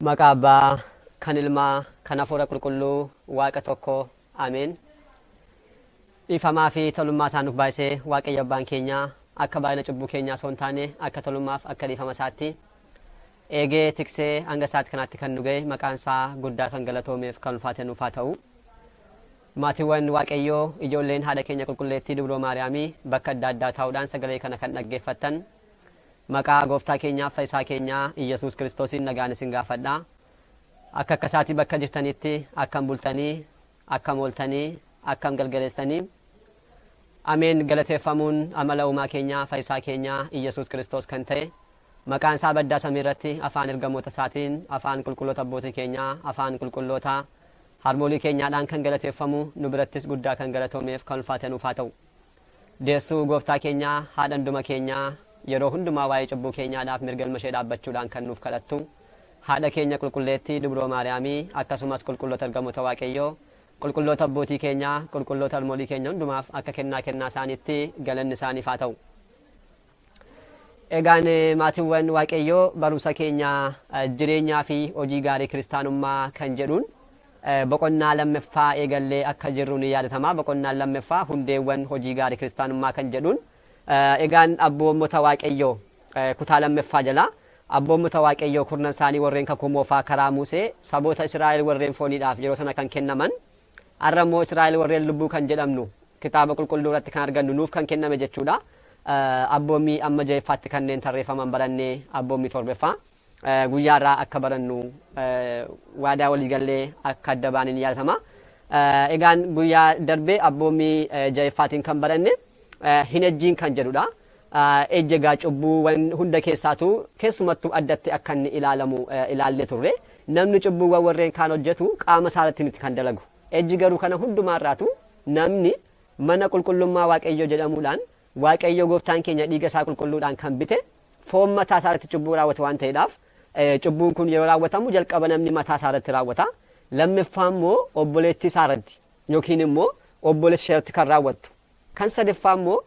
Maqaa Abbaa, kan Ilmaa, kan Hafuura Qulqulluu, Waaqa tokko, Ameen. Dhiifamaa fi tolummaa isaa nuuf baay'isee Waaqayyo Abbaan keenya akka baay'ina cubbuu keenyaa osoo hin taane akka tolummaaf akka dhiifama isaatti eegee tiksee hanga isaatti kanaatti kan nu ga'e maqaan isaa guddaa kan galatoomeef kan ulfaate nuuf haa ta'u. Maatiiwwan Waaqayyoo ijoolleen haadha keenya qulqulleettii Dubroo Maariyaamii bakka adda addaa taa'uudhaan sagalee kana kan dhaggeeffattan Maqaa Gooftaa keenyaaf Fayisaa keenyaa Iyyasuus Kiristoosiin nagaan isin gaafadha. Akka akka isaatii bakka jirtanitti akkam bultanii, akkam ooltanii, akkam galgaleessitanii? Ameen galateeffamuun amala uumaa keenyaa Fayisaa keenyaa Iyyasuus Kiristoos kan ta'e maqaan isaa baddaa samii irratti afaan ergamoota isaatiin, afaan qulqulloota abbootii keenyaa, afaan qulqulloota harmoolii keenyaadhaan kan galateeffamu nu birattis guddaa kan galatoomeef kan ulfaate nuuf haa ta'u. Deessuu Gooftaa keenyaa, haadha hunduma keenyaa, yeroo hundumaa waa'ee cubbuu keenyaadhaaf mirga ilma ishee dhaabbachuudhaan kan nuuf kadhattu, haadha keenya qulqulleettii Dubroo Maariyaamii, akkasumas qulqulloota ergamoota Waaqayyoo, qulqulloota abbootii keenyaa, qulqulloota harmoolii keenya hundumaaf akka kennaa kennaa isaaniitti galanni isaaniif haa ta'u. Egaan maatiiwwan Waaqayyoo barumsa keenya jireenyaa fi hojii gaarii kiristaanummaa kan jedhuun boqonnaa lammaffaa eegallee akka jirru ni yaadatama. Boqonnaan lammaffaa hundeewwan hojii gaarii kiristaanummaa kan jedhuun egaan abboommota Waaqayyoo kutaa lammaffaa jala abboommota Waaqayyoo kurnan isaanii warreen kakuu moofaa karaa Musee saboota Israa'el warreen fooniidhaaf yeroo sana kan kennaman har'a immoo Israa'el warreen lubbuu kan jedhamnu kitaaba qulqulluu irratti kan argannu nuuf kan kenname jechuudha. Abboommii amma ja'effaatti kanneen tarreeffaman barannee abboommii torbeffaa guyyaa irraa akka barannu waadaa walii gallee akka adda baane ni yaadatama. Egaan guyyaa darbe abboommii ja'effaatiin kan baranne hin ejjiin kan jedhudha. Ejji egaa cubbuuwwan hunda keessaatu keessumattuu addatti akka inni ilaalamu ilaallee turre. Namni cubbuuwwan warreen kaan hojjetu qaama isaa irratti miti kan dalagu. Ejji garuu kana hundumaa irraatu namni mana qulqullummaa Waaqayyoo jedhamuudhaan Waaqayyo gooftaan keenya dhiiga isaa qulqulluudhaan kan bite foon mataa isaa irratti cubbuu raawwate waan ta'eedhaaf cubbuun kun yeroo raawwatamu jalqaba namni mataa isaa irratti raawwata. Lammaffaa immoo obboleettii isaa irratti yookiin immoo obboleessa ishee irratti kan raawwattu. Kan sadaffaa immoo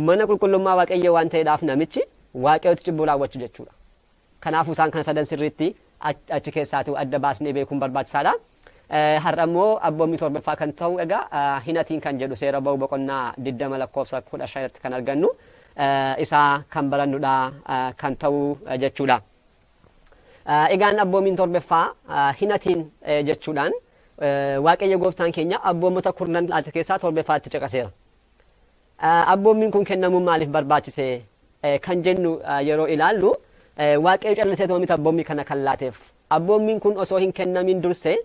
mana qulqullummaa Waaqayyoo waan ta'eedhaaf namichi Waaqayyotti cubbuu raawwachuu jechuudha. Kanaafuu isaan kana sadan sirriitti achi keessaatuu adda baasnee beekuun barbaachisaadha. Har'a immoo abboommii torbaffaa kan ta'u egaa hin hatiin kan jedhu seera ba'uu boqonnaa 20 lakkoofsa 15 irratti kan argannu isaa kan barannudha kan ta'u jechuudha. Egaan abboommiin torbaffaa hin hatiin jechuudhaan Waaqayyo gooftaan keenya abboommota kurnan laate keessaa torbaffaatti caqaseera. Abboommiin kun kennamuun maaliif barbaachise kan jennu yeroo ilaallu Waaqayyo calliseetuma miti abboommii kana kan laateef. Abboommiin kun osoo hin kennamin dursee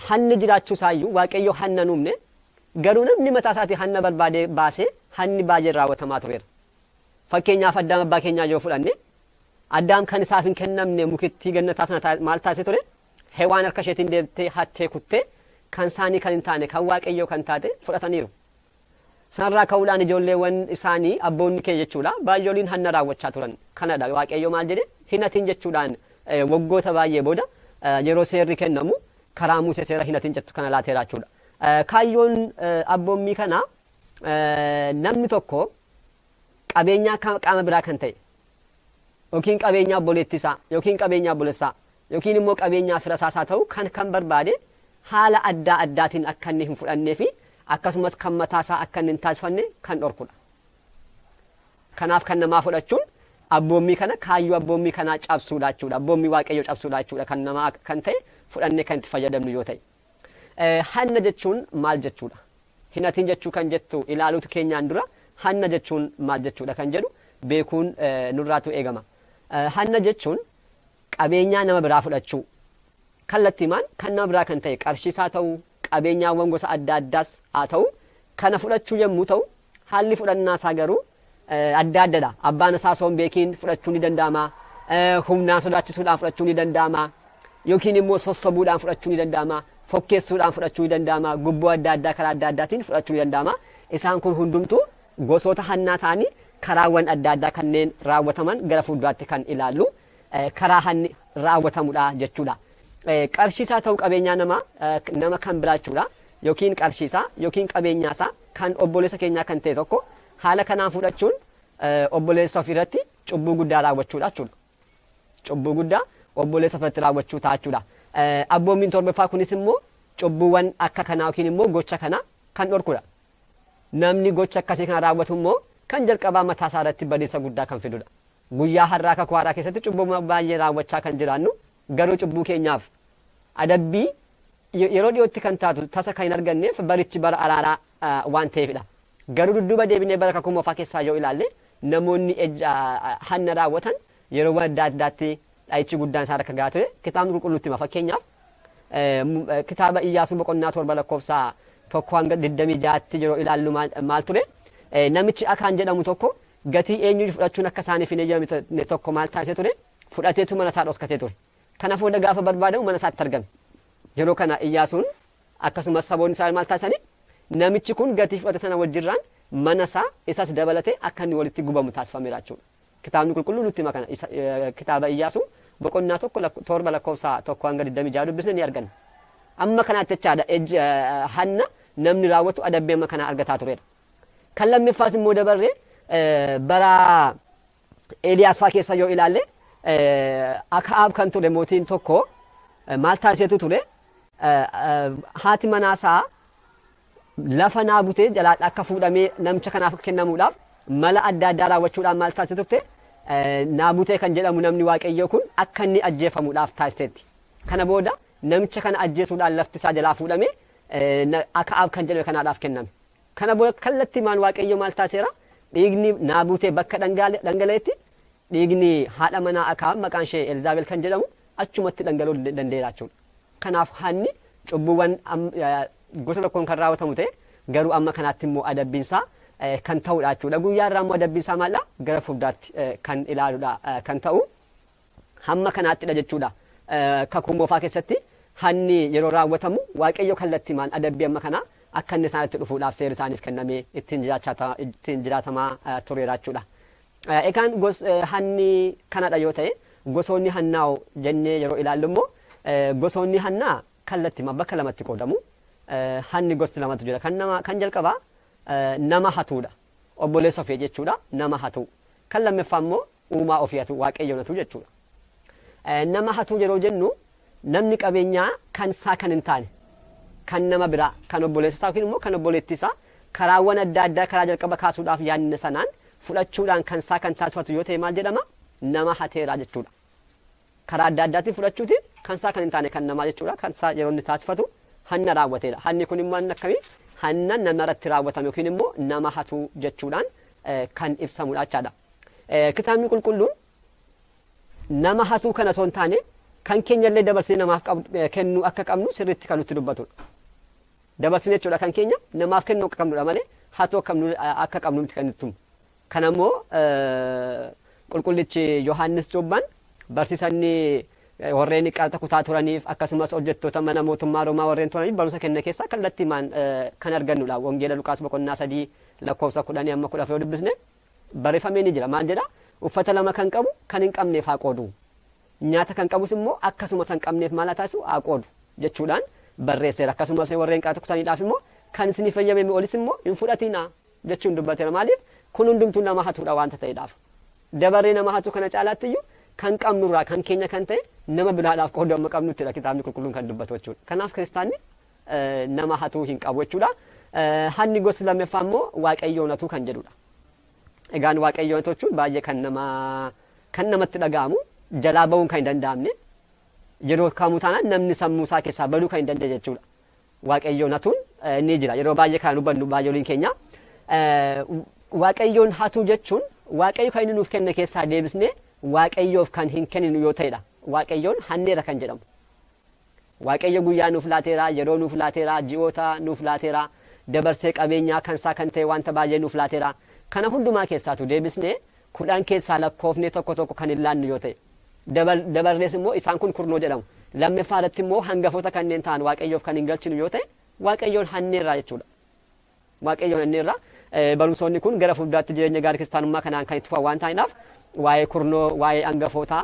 hanni jiraachuu isaayyuu Waaqayyo hanna hin uumne garuu namni mataa isaatii hanna barbaadee baasee hanni baay'een raawwatamaa tureera. Fakkeenyaaf Addaam abbaa keenyaa yoo fudhanne Addaam kan isaaf hin kennamne mukittii gannataa sana maal taasisee ture? Hewaan harka isheetiin deemtee hattee kuttee kan isaanii kan hin taane kan Waaqayyoo kan taate fudhataniiru. Sanarraa ka'uudhaan ijoolleewwan isaanii abboonni keenya jechuudha baay'ooliin hanna raawwachaa turan. Kanadha Waaqayyo maal jedhe hin hatin jechuudhaan waggoota baay'ee booda yeroo seerri kennamu karaa Musee seera hin hatin jettu kana laateera jechuudha. Kaayyoon abboommii kanaa namni tokko qabeenyaa qaama biraa kan ta'e yookiin qabeenyaa obboleettii isaa yookiin qabeenyaa obboleessaa yookiin immoo qabeenyaa fira isaas haa ta'u kan kan barbaade haala addaa addaatiin akka inni hin fudhannee fi akkasumas kan mataa isaa akka inni hin taasifanne kan dhorkudha. Kanaaf kan namaa fudhachuun abboommii kana kaayyoo abboommii kanaa cabsuudha jechuudha. Abboommii Waaqayyoo cabsuudha jechuudha kan namaa kan ta'e fudhannee kan itti fayyadamnu yoo ta'e. Hanna jechuun maal jechuudha? Hin hatin jechuu kan jettu ilaaluutu keenyaan dura hanna jechuun maal jechuudha kan jedhu beekuun nurraatu eegama. Hanna jechuun qabeenyaa nama biraa fudhachuu. Kallattiimaan kan nama biraa kan ta'e qarshiis haa ta'u, qabeenyaawwan gosa adda addaas haa ta'u, kana fudhachuu yommuu ta'u, haalli fudhannaa isaa garuu adda addadha. Abbaan isaa osoo hin beekiin fudhachuun ni danda'ama. Humnaan sodaachisuudhaan fudhachuun ni danda'ama. Yookiin immoo sossobuudhaan fudhachuun ni danda'ama. Fokkeessuudhaan fudhachuun ni danda'ama. Gubboo adda addaa karaa adda addaatiin fudhachuun ni danda'ama. Isaan kun hundumtuu gosoota hannaa ta'anii karaawwan adda addaa kanneen raawwataman gara fuulduraatti kan ilaallu karaa hanni raawwatamudha jechuudha. Qarshii isaa ta'u qabeenyaa nama nama kan biraa jechuudha. Yookiin qarshii isaa yookiin qabeenyaa isaa kan obboleessa keenyaa kan ta'e tokko haala kanaan fudhachuun obboleessa ofii irratti cubbuu guddaa raawwachuudha jechuudha. Cubbuu guddaa obboleessa ofirratti raawwachuu ta'a jechuudha. Abboommiin torbaffaa kunis immoo cubbuuwwan akka kanaa yookiin immoo gocha kana kan dhorkudha. Namni gocha akkasii kana raawwatu immoo kan jalqabaa mataa isaa irratti badiisa guddaa kan fidudha. Guyyaa har'aa kakuu haaraa keessatti cubbuu baay'ee raawwachaa kan jiraannu, garuu cubbuu keenyaaf adabbii yeroo dhiyootti kan taatu tasa kan hin arganneef barichi bara araaraa waan ta'eefidha. Garuu dudduuba deebinee bara kakuu moofaa keessaa yoo ilaalle, namoonni hanna raawwatan yeroowwan adda addaatti dha'ichi guddaan isaan akka gahaa ture kitaabni qulqulluutti hima. Fakkeenyaaf, kitaaba Iyyaasuu boqonnaa 7 lakkoofsa 1 hanga 26tti yeroo ilaallu maal ture? Namichi Akaan jedhamu tokko gatii eenyuyyuu fudhachuun akka isaaniif hin eeyyamamne tokko maal taasisee ture? Fudhateetu mana isaa dhoskatee ture. Kana booda gaafa barbaadamu mana isaatti argame. Yeroo kana Iyyaasuun akkasumas saboonni Israa'el maal taasisanii? Namichi kun gatii fudhate sana wajjirraan mana isaa isas dabalatee akka inni walitti gubamu taasifameera jechuudha. Kitaabni qulqulluu nutti hima kana. Kitaaba Iyyaasuu boqonnaa 7 lakkoofsa 1 hanga 26 dubbisne ni arganna. Amma kanaatti jechaadha, hanna namni raawwatu adabbii amma kanaa argataa turedha. Kan lammaffaas immoo dabarree bara Eeliyaas fa'aa keessa yoo ilaalle, Akaab kan ture mootiin tokko maal taasisetu ture? Haati manaasaa lafa Naabutee jalaa akka fuudhamee namicha kanaaf kennamuudhaaf mala adda addaa raawwachuudhaan maal taasise turte? Naabutee kan jedhamu namni Waaqayyoo kun akka inni ajjeefamuudhaaf taasiseetti. Kana booda namicha kana ajjeesuudhaan lafti isaa jalaa fuudhamee Akaab kan jedhame kanaadhaaf kenname. Kana booda kallattiimaan Waaqayyo maal taasiseera? Dhiigni Naabutee bakka dhangala'etti dhiigni haadha manaa Akaab maqaan ishee Elzaabel kan jedhamu achumatti dhangala'uu danda'eera jechuudha. Kanaaf hanni cubbuuwwan gosa tokkoon kan raawwatamu ta'e, garuu amma kanaatti immoo adabbiinsaa kan ta'udha jechuudha. Guyyaa irraa immoo adabbiinsaa maaldha? Gara fuulduraatti kan ilaaludha kan ta'u. Hamma kanaattidha jechuudha. Kakuu moofaa keessatti hanni yeroo raawwatamu Waaqayyo kallattimaan adabbii amma kanaa akka inni isaanitti dhufuudhaaf seerri isaaniif kennamee ittiin jiraatamaa tureera jechuudha. Egaan hanni kanadha yoo ta'e, gosoonni hannaa'o jennee yeroo ilaallu immoo, gosoonni hannaa kallattimaan bakka lamatti qoodamu. Hanni gosti lamatu jira. Kan nama kan jalqabaa nama hatuudha. Obboleessa ofii jechuudha, nama hatuu. Kan lammaffaa immoo uumaa ofii hatuu, Waaqayyoon hatuu jechuudha. Nama hatuu yeroo jennu, namni qabeenyaa kan isaa kan hin taane kan nama biraa, kan obboleessa isaa yookiin immoo kan obboleettii isaa, karaawwan adda addaa karaa jalqaba kaasuudhaaf yaadne sanaan fudhachuudhaan kan isaa kan taasifatu yoo ta'e maal jedhama? Nama hateeraa jechuudha. Karaa adda addaatiin fudhachuutiin kan isaa kan hin taane kan namaa jechuudha. Kan isaa yeroo inni taasifatu hanna raawwateedha. Hanni kun immoo hanna akkamii? Hanna namarratti raawwatame yookiin immoo nama hatuu jechuudhaan kan ibsamudha jechaadha. Kitaabni qulqulluun nama hatuu kana osoo hin taane kan keenyallee dabarsinee namaaf kennuu akka qabnu sirriitti kan nutti dubbatudha. Dabarsinee jechuudha kan keenya namaaf kennuu akka qabnudha malee hatuu akka qabnu miti kan nutti himu. Kana immoo qulqullichi Yohaannis Cuuphaan barsiisanni warreen qaraxa kutaa turaniif akkasumas hojjettoota mana mootummaa Roomaa warreen turaniif barumsa kenne keessaa kallattiimaan kan argannudha. Wangeela Luqaas boqonnaa 3 lakkoofsa 10 amma 14 yoo dubbisne barreeffamee ni jira. Maal jedha? Uffata lama kan qabu kan hin qabneef haa qoodu. Nyaata kan qabus immoo akkasuma san qabneef maal haa taasisu? Haa qoodu jechuudhaan barreesseera. Akkasumas warreen qaraxa kutaniidhaaf immoo kan isiniif eeyyamame olis immoo hin fudhatinaa jechuun dubbateera. Maaliif? Kun hundumtuu nama hatuudha waanta ta'eedhaaf. Dabaree nama hatu kana caalaatti iyyuu kan qabnurraa kan keenya kan ta'e nama biraadhaaf qooduu amma qabnuttidha kitaabni qulqulluun kan dubbatu jechuudha. Kanaaf kiristaanni nama hatuu hin qabu jechuudha. Hanni gosti lammaffaa immoo Waaqayyoon hatuu kan jedhudha. Egaan Waaqayyoon hatuu jechuun baay'ee kan nama kan namatti dhaga'amu, jalaa ba'uun kan hin danda'amne, yeroo kamuu taanaan namni sammuu isaa keessaa baduu kan hin dandeenye jechuudha. Waaqayyoon hatuun ni jira. Yeroo baay'ee kan hubannu baay'ooliin keenya. Waaqayyoon hatuu jechuun Waaqayyo kan inni nuuf kenne keessaa deebisnee Waaqayyoof kan hin kenninu yoo ta'edha. Waaqayyoon hanneera kan jedhamu. Waaqayyo guyyaa nuuf laateera, yeroo nuuf laateera, ji'oota nuuf laateera, dabarsee qabeenyaa kan isaa kan ta'e wanta baay'ee nuuf laateera. Kana hundumaa keessaatu deebisnee 10 keessaa lakkoofnee tokko tokko kan hin laannu yoo ta'e. Dabarrees immoo isaan kun kurnoo jedhamu. Lammaffaa irratti immoo hangafoota kanneen ta'an Waaqayyoof kan hin galchinu yoo ta'e Waaqayyoon hanneerraa jechuudha. Waaqayyoon hanneerraa. Barumsoonni kun gara fuulduraatti jireenya gaarii kiristaanummaa kanaan kan itti fufan waan ta'aniidhaaf, waa'ee kurnoo, waa'ee angafootaa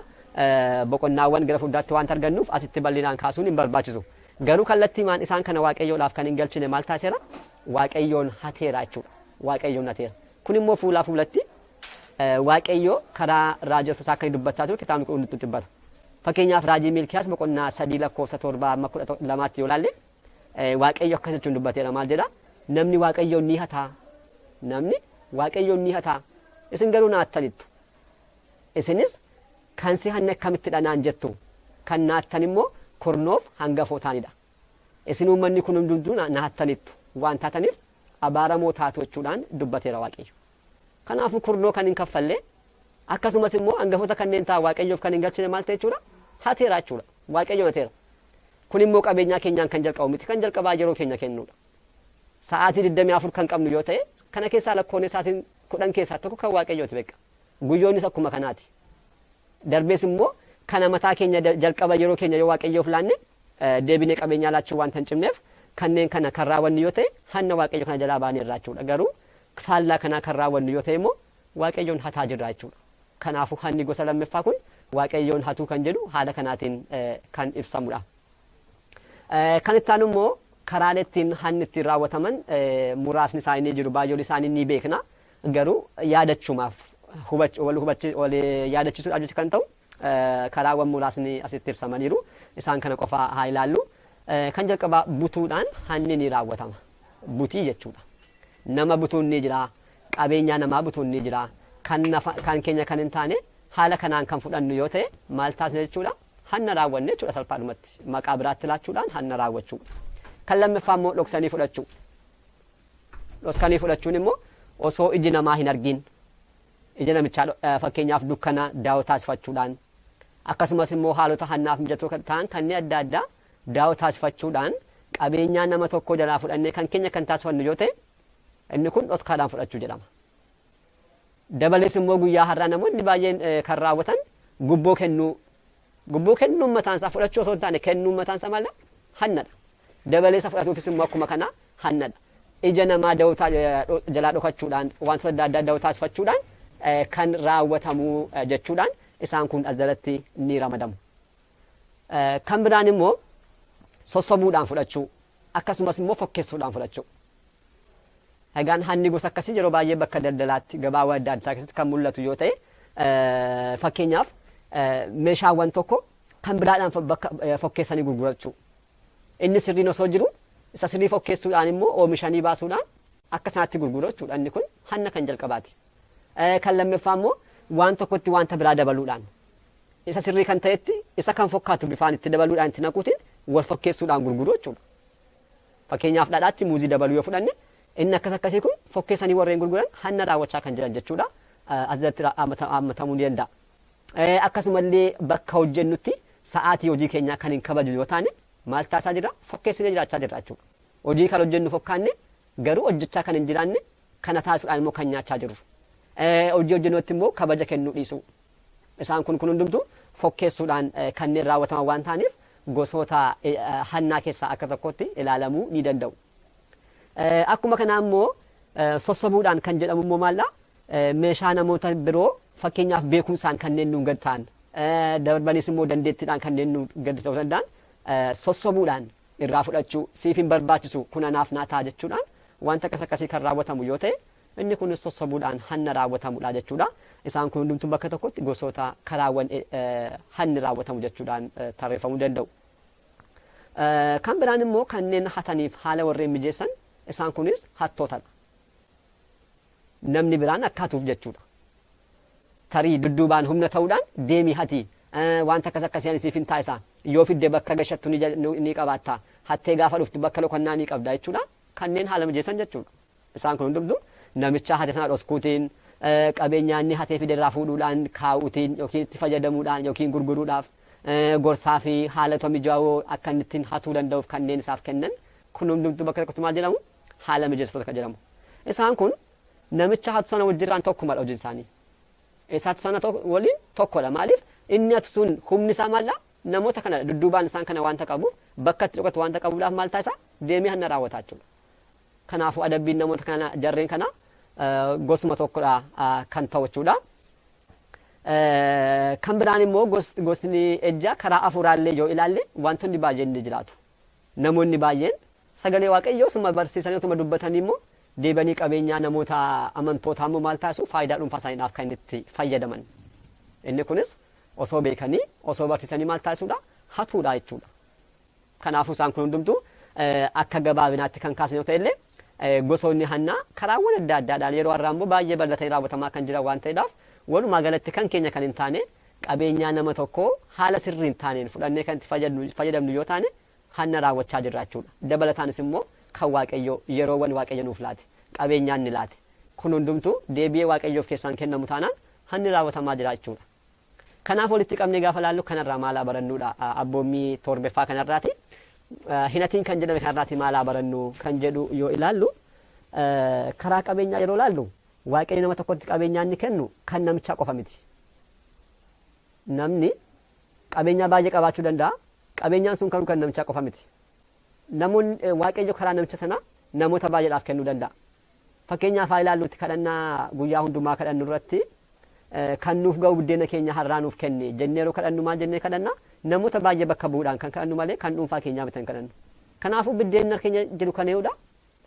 boqonnaawwan gara fuulduraatti waanta argannuuf asitti bal'inaan kaasuun hin barbaachisu. Garuu kallattiimaan isaan kana Waaqayyoodhaaf kan hin galchine maal taasiseera? Waaqayyoon hateera jechuudha. Waaqayyoon hateera. Kun immoo fuulaa fuulatti Waaqayyo karaa raajota isaa akka inni dubbachaa jiru kitaabni qulqulluun nutti dubbata. Fakkeenyaaf raajii Miilkiyaas boqonnaa 3 lakkoofsa 7 amma 12tti yoo ilaalle, Waaqayyo akkas jechuun dubbateera. Maal jedha? Namni Waaqayyoon ni hataa? Namni Waaqayyoon ni hataa? Isin garuu na hattanittu. Isinis kan si hanne akkamittidha naan jettu. Kan na hattan immoo kurnoof hangafootaanidha. Isin uummanni kun hundumtuu na hattanittu waan taataniif abaaramoo taatu jechuudhaan dubbateera Waaqayyo. Kanaafuu kurnoo kan hin kaffalle, akkasumas immoo hangafoota kanneen ta'an Waaqayyoof kan hin galchine maal ta'e jechuudha? Hateera jechuudha. Waaqayyoon hateera. Kun immoo qabeenyaa keenyaan kan jalqabu miti. Kan jalqabaa yeroo keenya kennuudha. Sa'aatii 24 kan qabnu yoo ta'e, kana keessaa lakkoonee sa'aatiin 10 keessaa tokko kan Waaqayyooti beqa. Guyyoonnis akkuma kanaati. Darbees immoo kana mataa keenya jalqaba yeroo keenya yoo Waaqayyoof laanne, deebinee qabeenyaa laachuu waanta hin cimneef, kanneen kana kan raawwannu yoo ta'e hanna Waaqayyo kana jalaa baaneerra jechuudha. Garuu faallaa kanaa kan raawwannu yoo ta'e immoo Waaqayyoon hataa jirra jechuudha. Kanaafuu hanni gosa lammaffaa kun Waaqayyoon hatuu kan jedhu haala kanaatiin kan ibsamudha. Kan itti aanu immoo karaalee ittiin hanni ittiin raawwataman muraasni isaanii ni jiru. Baay'oon isaanii ni beekna. Garuu yaadachumaaf, wal yaadachiisuudhaaf jecha kan ta'u karaawwan muraasni asitti ibsamaniiru. Isaan kana qofaa haa ilaallu. Kan jalqabaa butuudhaan hanni ni raawwatama. Butii jechuudha. Nama butuun ni jira. Qabeenyaa namaa butuun ni jira. Kan nafa, kan keenya kan hin taane haala kanaan kan fudhannu yoo ta'e maal taasisna jechuudha? Hanna raawwanne jechuudha salphaadhumatti. Maqaa biraatti laachuudhaan hanna raawwachuu. Kan lammaffaa immoo dhoksanii fudhachuu. Dhoskanii fudhachuun immoo osoo iji namaa hin argiin, ija namichaa fakkeenyaaf dukkana daawoo taasifachuudhaan, akkasumas immoo haalota hannaaf mijatoo ta'an kanneen adda addaa daawoo taasifachuudhaan qabeenyaa nama tokkoo jalaa fudhannee kan keenya kan taasifannu yoo ta'e, inni kun dhoskaadhaan fudhachuu jedhama. Dabalees immoo guyyaa har'aa namoonni baay'een kan raawwatan gubboo kennuu. Gubboo kennuun mataan isaa, fudhachuu osoo hin taane kennuun mataan isaa maal hannadha. Dabaleessa fudhatuufis immoo akkuma kana hannadha. Ija namaa dawoo jalaa dhokachuudhaan, wantoota adda addaa dawoo taasifachuudhaan kan raawwatamu jechuudhaan isaan kun as jalatti ni ramadamu. Kan biraan immoo sossobuudhaan fudhachuu, akkasumas immoo fokkeessuudhaan fudhachuu. Egaan hanni gosa akkasii yeroo baay'ee bakka daldalaatti, gabaawwan adda addaa keessatti kan mul'atu yoo ta'e, fakkeenyaaf meeshaawwan tokko kan biraadhaan bakka fokkeessanii gurgurachuu. Inni sirriin osoo jiru isa sirrii fokkeessuudhaan immoo oomishanii baasuudhaan akka sanaatti gurguru jechuudha. Inni kun hanna kan jalqabaati. Kan lammaffaa immoo waan tokkotti wanta biraa dabaluudhaan, isa sirrii kan ta'etti isa kan fokkaatu bifaan itti dabaluudhaan, itti naquutiin wal fokkeessuudhaan gurguru jechuudha. Fakkeenyaaf dhadhaatti muuzii dabaluu yoo fudhanne, inni akkas akkasii kun fokkeessanii warreen gurguran hanna raawwachaa kan jiran jechuudha. As jalatti haammatamuu ni danda'a. Akkasumallee bakka hojjennutti sa'aatii hojii keenyaa kan hin kabaju yoo taane maal taasisaa jirra? Fokkeessinee jiraachaa jirra jechuudha. Hojii kan hojjennu fokkaanne, garuu hojjechaa kan hin jiraanne, kana taasisuudhaan immoo kan nyaachaa jirru. Hojii hojjennutti immoo kabaja kennuu dhiisuu. Isaan kun kun hundumtuu fokkeessuudhaan kanneen raawwataman waan ta'aniif gosoota hannaa keessaa akka tokkotti ilaalamuu ni danda'u. Akkuma kanaa immoo sossobuudhaan kan jedhamu immoo maaldha? Meeshaa namoota biroo, fakkeenyaaf beekumsaan kanneen nuun gad ta'an, darbaniis immoo dandeettiidhaan kanneen nuun gad ta'uu danda'an sossobuudhaan irraa fudhachuu, siif hin barbaachisu kun, anaaf naa ta'a jechuudhaan wanta akkas akkasii kan raawwatamu yoo ta'e, inni kunis sossobuudhaan hanna raawwatamudha jechuudha. Isaan kun hundumtuu bakka tokkotti gosoota karaawwan hanni raawwatamu jechuudhaan tarreeffamuu danda'u. Kan biraan immoo kanneen hataniif haala warreen mijeessan, isaan kunis hattootadha. Namni biraan akka hatuuf jechuudha. Tarii dudduubaan humna ta'uudhaan, deemii hati, wanta akkas akkasii ani siif hin taasisa, yoo fidde bakka gashattu ni qabaatta, hattee gaafa dhuftu bakka dhokannaa ni qabda jechuudha. Kanneen haala mijeessan jechuudha. Isaan kun hundumtuu namicha hate sana dhoskuutiin, qabeenyaa inni hatee fide irraa fuudhuudhaan kaa'uutiin yookiin itti fayyadamuudhaan yookiin gurguruudhaaf, gorsaa fi haalota mijaawoo akka inni ittiin hatuu danda'uuf kanneen isaaf kennan kun hundumtuu bakka tokkotti maal jedhamu? Haala mijeessitoota kan jedhamu. Isaan kun namicha hatu sana wajjirraan tokkumadha hojiin isaanii. Isa hatu sana waliin tokkodha. Maaliif? Inni hatu sun humni isaa maaldha? Namoota kanadha. Dudduubaan isaan kana waanta qabuuf, bakka itti dhokatu waanta qabuudhaaf maal taasisa? Deemee hanna raawwata jechuudha. Kanaafuu adabbiin namoota kana, jarreen kana gosuma tokkodha kan ta'u jechuudha. Kan biraan immoo gosni ejjaa karaa afuuraallee yoo ilaalle wantoonni baay'een ni jiraatu. Namoonni baay'een sagalee Waaqayyoo suma barsiisanii otuma dubbatanii immoo deebanii qabeenyaa namoota amantootaa immoo maal taasisu? Faayidaa dhuunfaa isaaniidhaaf kan itti fayyadaman. Inni kunis Osoo beekanii, osoo barsiisanii maal taasisuudha? Hatuudha jechuudha. Kanaafuu isaan kun hundumtuu akka gabaabinaatti kan kaasan yoo ta'e illee, gosoonni hannaa karaawwan adda addaadhaan yeroo har'aa immoo baay'ee bal'atanii raawwatamaa kan jiran waan ta'eedhaaf, walumaa galatti kan keenya kan hin taane qabeenyaa nama tokkoo haala sirrii hin taaneen fudhannee kan itti fayyadamnu yoo taane hanna raawwachaa jirra jechuudha. Dabalataanis immoo kan Waaqayyoo, yeroowwan Waaqayyo nuuf laate, qabeenyaan ni laate, kun hundumtuu deebi'ee Waaqayyoof keessaan kennamu taanaan hanni raawwatamaa jira jechuudha. Kanaaf walitti qabnee gaafa laallu kanarraa maalaa barannuudha, abboommii torbeffaa kanarraati. Hin hatiin kan jedhame kanarraati maalaa barannu kan jedhu yoo ilaallu, karaa qabeenyaa yeroo laallu, Waaqayyo nama tokkotti qabeenyaa inni kennu kan namichaa qofa miti. Namni qabeenyaa baay'ee qabaachuu danda'a. Qabeenyaan sun garuu kan namichaa qofa miti. Namoonni, Waaqayyo karaa namicha sanaa namoota baay'eedhaaf kennuu danda'a. Fakkeenyaaf haa ilaalluutti, kadhannaa guyyaa hundumaa kadhannu irratti "Kan nuuf ga'u buddeena keenya har'aa nuuf kenni" jennee yeroo kadhannu maal jennee kadhanna? Namoota baay'ee bakka bu'uudhaan kan kadhannu malee kan dhuunfaa keenyaa miti kan kadhannu. Kanaafuu biddeenni keenya jiru kan eenyudha?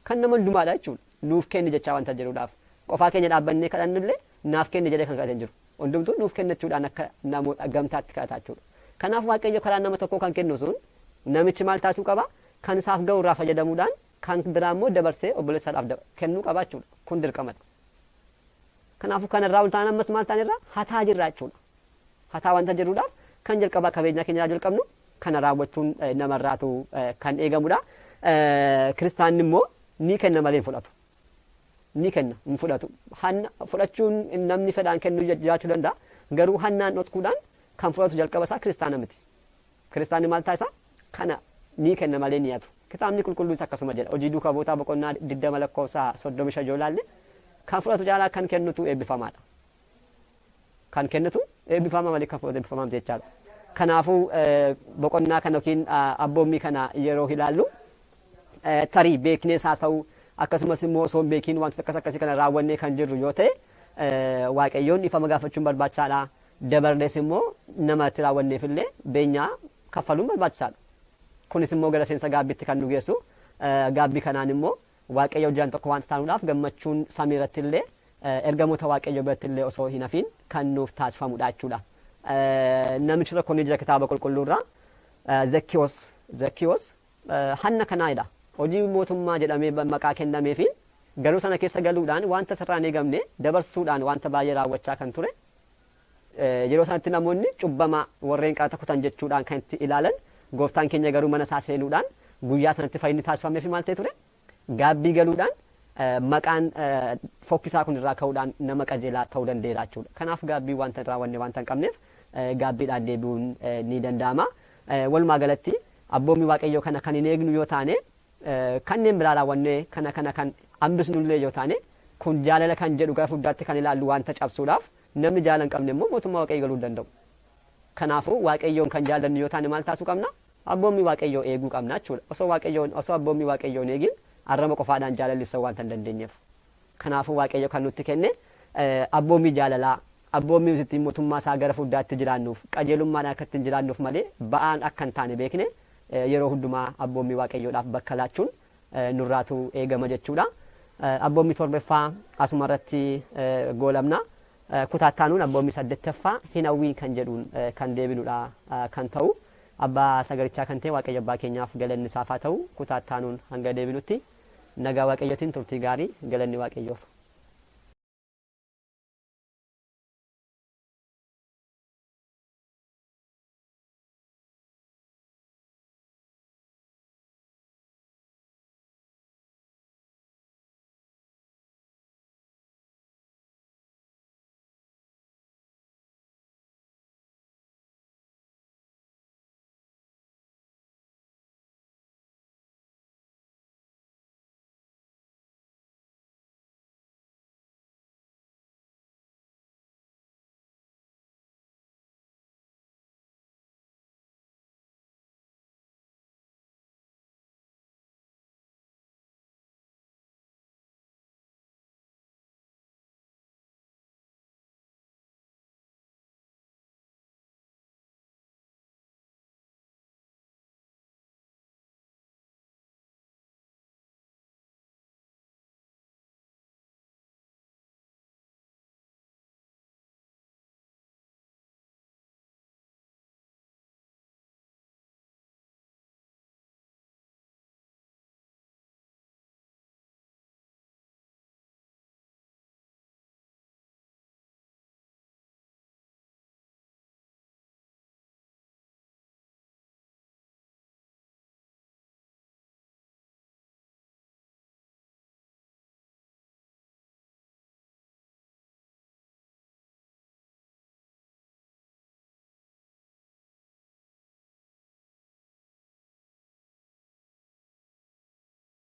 Kan nama hundumaadha jechuudha. Nuuf kenni jechaa wanta jiruudhaaf. Qofaa keenya dhaabbannee kadhannu illee naaf kenni jedhee kan kadhate hin jiru. Hundumtuu nuuf kennachuudhaan akka namoota gamtaatti kadhata jechuudha. Kanaaf Waaqayyo karaa nama tokkoo kan kennu sun namichi maal taasisuu qaba? Kan isaaf ga'u irraa fayyadamuudhaan kan biraa immoo dabarsee obboleessaadhaaf kennuu qaba jechuudha. Kun dirqamadha. Kanaafuu kanarraa ol ta'an ammas maal ta'an irraa hataa jirra jechuudha. Hataa wanta jirruudhaaf kan jalqabaa qabeenyaa keenya irraa jalqabnu kana raawwachuun namarraatu kan eegamudha. Kiristaanni immoo ni kenna malee hin fudhatu. Ni kenna, hin fudhatu. Hanna fudhachuun namni fedhaan kennuu jiraachuu danda'a. Garuu hannaan dhoksuudhaan kan fudhatu jalqaba isaa kiristaana miti. Kiristaanni maal taasisa? Kana ni kenna malee ni hatu. Kitaabni Qulqulluunis akkasuma jedha. Hojii Duuka Bu'ootaa boqonnaa 20 lakkoofsa 35 yoo ilaalle, kan fudhatu caalaa kan kennutu eebbifamaadha. Kan kennutu eebbifamaa malee kan fudhatu eebbifamaa miti jechaadha. Kanaafuu boqonnaa kana yookiin abboommii kana yeroo ilaallu, tarii beeknees haa ta'u, akkasumas immoo osoo hin beekiin wantoota akkas akkasii kana raawwannee kan jirru yoo ta'e, Waaqayyoon dhiifama gaafachuun barbaachisaadha. Dabarrees immoo nama itti raawwanneef illee beenyaa kaffaluun barbaachisaadha. Kunis immoo gara seensa gaabbiitti kan nu geessu, gaabbii kanaan immoo Waaqayyo wajjin tokko waanta taanuudhaaf gammachuun samii irratti illee, ergamoota Waaqayyo biratti illee osoo hin hafiin kan nuuf taasifamudha jechuudha. Namichi tokko ni jira Kitaaba Qulqulluu irraa, Zakkiyoos. Zakkiyoos hanna kanaadha. Hojii mootummaa jedhamee maqaa kennameefi garuu sana keessa galuudhaan wanta isarraa hin eegamne dabarsuudhaan wanta baay'ee raawwachaa kan ture, yeroo sanatti namoonni cubbamaa, warreen qaraxa kutan jechuudhaan kan itti ilaalan, Gooftaan keenya garuu mana isaa seenuudhaan guyyaa sanatti fayyinni taasifameefi maal ta'e ture? Gaabbii galuudhaan maqaan fokkisaa kun irraa ka'uudhaan nama qajeelaa ta'uu danda'eera jechuudha. Kanaaf gaabbii wanta hin raawwanne wanta hin qabneef gaabbiidhaan deebi'uun ni danda'ama. Walumaa galatti abboommii Waaqayyoo kana kan hin eegnu yoo taane, kanneen biraa raawwannee kana kana kan hambisnullee yoo taane, kun jaalala kan jedhu gara fuulduraatti kan ilaallu wanta cabsuudhaaf, namni jaalala hin qabne immoo mootummaa Waaqayyoo galuu hin danda'u. Kanaafuu Waaqayyoon kan jaallannu yoo taane maal taasisuu qabna? Abboommii Waaqayyoo eeguu qabna jechuudha. Osoo Waaqayyoon osoo abboommii Waaqayyoo hin eegin arraba qofaadhaan jaalalli ibsamuu wanta hin dandeenyeef. Kanaafuu Waaqayyo kan nutti kenne abboommii jaalalaa, abboommii nuti ittiin mootummaa isaa gara fuulduraatti jiraannuuf, qajeelummaadhaan akka ittiin jiraannuuf malee ba'aan akka hin taane beekne yeroo hundumaa abboommii Waaqayyoodhaaf bakka laachuun nurraatu eegama jechuudha. Abboommii torbeffaa asuma irratti goolabna. Kutaa itti aanuun abboommii saddeettaffaa hin hawwiin kan jedhuun kan deebinudha kan ta'u. Abbaa sagalichaa kan ta'e Waaqayyo abbaa keenyaaf galanni isaaf haa ta'u. Kutaa itti aanuun hanga deebinutti nagaa Waaqayyootiin turtii gaarii, galanni Waaqayyoof.